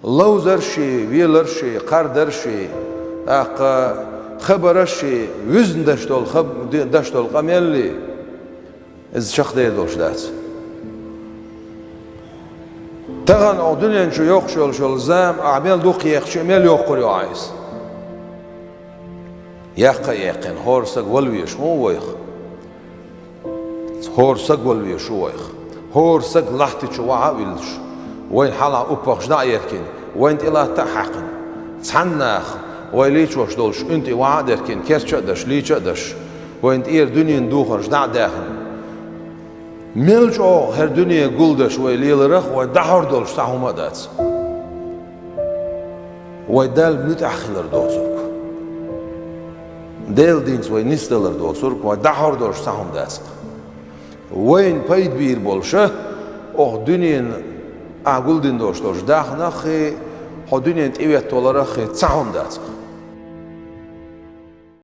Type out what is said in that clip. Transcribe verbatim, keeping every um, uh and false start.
Ловзарши, веларши, кхардарши, тӀаккха хабараши, вуьзна даш долу хаб-, де-, даш долу къамелли, иза чекхдер долуш дац. Тахана оха дуьнен чу йоккхуш йолуш йолу зама ахьа мел дукха ехча, мел йоккхур ю ахьа иза? Яккха а яьккхина, хӀора саг вала везаш ма ву вайх. ХӀора саг вала везаш ву вайх. ХӀора саг лахьти чу вахьа а виллаш, вайна хьалха уппахаш дӀа а еркина, вайна тӀе латта а хьаькхна. Цхьанна наха вай лийчош долуш уьнтӀи вахьа а деркина, керча а даш, лийча а даш, вайна тӀера дуьненан духарш дӀа а даьхна. Мел чӀогӀа хӀара дуьне гулдеш вай леларах, вай дӀахьор долуш цхьа хӀума а дац. Вай Далла муьтӀахь хилар доцург. Делан динца вай нисдалар доцург, вай дӀахьор долуш цхьа хӀума дац-кх. Вайна пайда бийр болуша, оха дуьненан ахь гулдина долуш долуш дахнаххи, хьо дуьнен тӀеветта валараххи цхьа хӀума дац-кх.